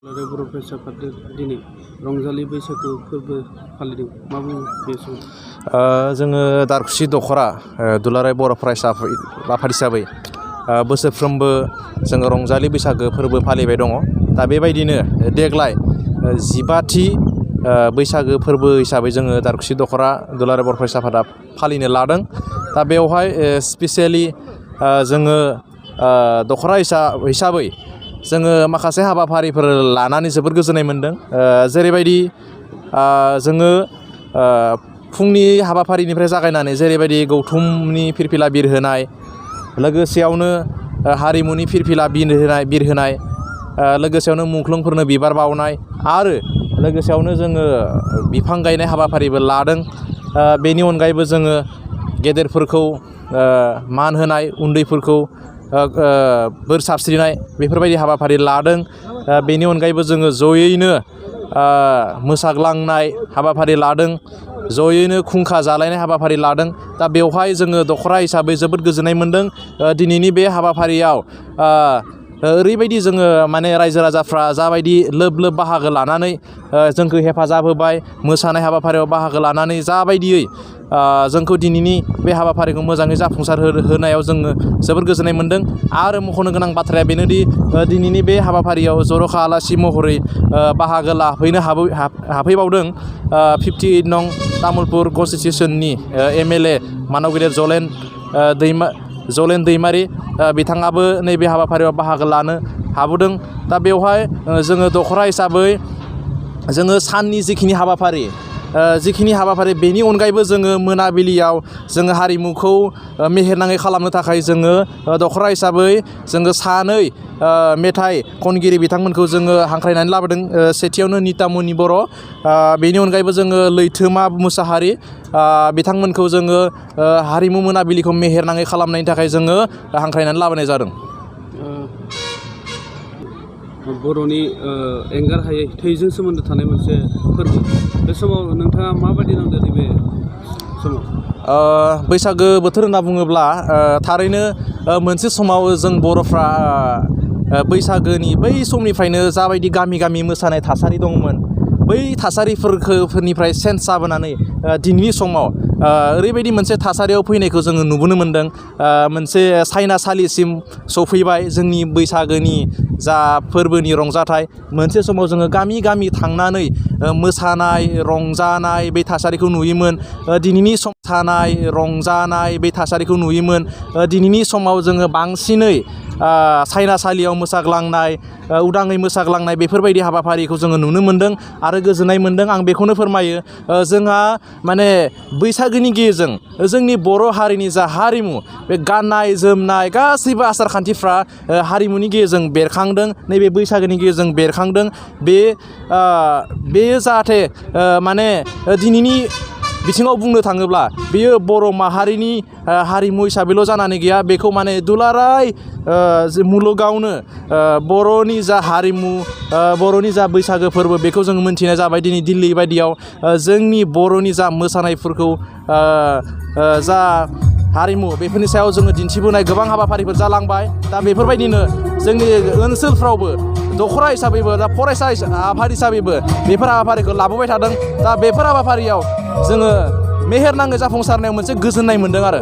बर' फरायसाफोरा दिनै रंजालि बैसागु फोरबो फालिदों। मा बुङो बे समाव? जोङो दारखुसि दख'रा दुलाराय बर' फरायसा आफाद हिसाबै बोसोरफ्रोमबो जोङो रंजालि बैसागो फोरबो फालिबाय दङ। दा बेबायदिनो देग्लाय 15थि बैसागो फोरबो हिसाबै जोङो दारखुसि दख'रा दुलाराय बर' फरायसा आफादा फालिनो लादों। दा बेवहाय स्पेसियेलि जोङो दख'रा हिसाबै जोङो माखासे हाबाफारिफोर लानानै जोबोद गोजोननाय मोन्दों। जेरैबायदि जोङो फुंनि हाबाफारिनिफ्राय जागायनानै जेरैबायदि गौथुमनि फिरफिला बिरहोनाय, लोगोसेयावनो हारिमुनि फिरफिला बिरहोनाय, लोगोसेयावनो मुंख्लंफोरनो बिबार बावनाय आरो लोगोसेयावनो जोङो बिफां गायनाय हाबाफारिबो लादों। बेनि अनगायैबो जोङो गेदेरफोरखौ मान होनाय, उन्दैफोरखौ बोर सारस्रिनाय बेफोरबायदि हाबाफारि लादों। बेनि अनगायैबो जोङो जयैनो मोसाग्लांनाय हाबाफारि लादों, जयैनो खुंखा जालायनाय हाबाफारि लादों। दा बेवहाय जोङो दख'रा हिसाबै जोबोद गोजोननाय मोन्दों। दिनैनि बे हाबाफारियाव ओरैबायदि जोङो माने रायजो राजाफ्रा जाबायदि लोब लोब बाहागो लानानै जोंखौ हेफाजाब होबाय, मोसानाय हाबाफारियाव बाहागो लानानै जाबायदियै जोंखौ दिनैनि बे हाबाफारिखौ मोजाङै जाफुंसार होनायाव जोङो जोबोद गोजोननाय मोन्दों। आरो मख'नो गोनां बाथ्राया बेनोदि दिनैनि बे हाबाफारियाव जर'खा आलासि महरै बाहागो लाफैनो हाफैबावदों 58 नं तामुलपुर कनस्टिटिउसननि MLA मानव गेदेर जलेन दैमारि बिथाङाबो नैबे हाबाफारियाव बाहागो लानो हाबोदों। दा बेवहाय जोङो दख'रा हिसाबै जोङो साननि जिखिनि हाबाफारि बेनि अनगायैबो जोङो मोनाबिलियाव जोङो हारिमुखौ मेहेरनाङै खालामनो थाखाय जोङो दख'रा हिसाबै जोङो सानै मेथाइ खनगिरि बिथांमोनखौ जोङो हांख्रायनानै लाबोदों। सेथियावनो नितामुनि बर', बेनि अनगायैबो जोङो लैथोमा मुसाहारि बिथांमोनखौ जोङो हारिमु मोनाबिलिखौ मेहेरनाङै खालामनायनि थाखाय जोङो हांख्रायनानै लाबोनाय जादों। बर'नि एंगार हायै थैजों सोमोन्दो थानाय मोनसे फोरबो। बे समाव नोंथाङा माबायदि नांदों नैबे समाव? बैसागो बोथोर होनना बुङोब्ला थारैनो मोनसे समाव जों बर'फ्रा बैसागोनि बै समनिफ्रायनो जाबायदि गामि गामि मोसानाय थासारि दंमोन, बै थासारिफोरनिफ्राय चेन्ज जाबोनानै दिनैनि समाव ओरैबायदि मोनसे थासारियाव फैनायखौ जोङो नुबोनो मोन्दों। मोनसे सायनासालिसिम सफैबाय जोंनि बैसागोनि जा फोरबोनि रंजाथाइ। मोनसे समाव जोङो गामि गामि थांनानै मोसानाय रंजानाय बे थासारिखौ नुयोमोन। दिनैनि सम मोसानाय रंजानाय बे थासारिखौ नुयोमोन। दिनैनि समाव जोङो बांसिनै सायनासालियाव मोसाग्लांनाय, उदाङै मोसाग्लांनाय बेफोरबायदि हाबाफारिखौ जोङो नुनो मोन्दों आरो गोजोननाय मोन्दों। आं बेखौनो फोरमायो, जोंहा माने बैसागोनि गेजेरजों जोंनि बर' हारिनि जा हारिमु, बे गाननाय जोमनाय गासैबो आसार खान्थिफ्रा हारिमुनि गेजेरजों बेरखांदों, नैबे बैसागोनि गेजेरजों बेरखांदों। बेयो जाहाथे माने दिनैनि बिथिङाव बुंनो थाङोब्ला बेयो बर' माहारिनि हारिमु हिसाबैल' जानानै गैया, बेखौ माने दुलाराय मुलुगावनो बर'नि जा हारिमु, बर'नि जा बैसागो फोरबो बेखौ जों मोनथिनाय जाबाय। दिनै दिल्ली बायदियाव जोंनि बर'नि जा मोसानायफोरखौ जा हारिमु बेफोरनि सायाव जोङो दिन्थिबोनाय गोबां हाबाफारिफोर जालांबाय। दा बेफोरबायदिनो जोंनि ओनसोलफ्रावबो दख'रा हिसाबैबो दा फरायसा आफाद हिसाबैबो बेफोर हाबाफारिखौ लाबोबाय थादों। दा बेफोर हाबाफारियाव जोङो मेहेरनाङै जाफुंसारनायाव मोनसे गोजोननाय मोन्दों आरो।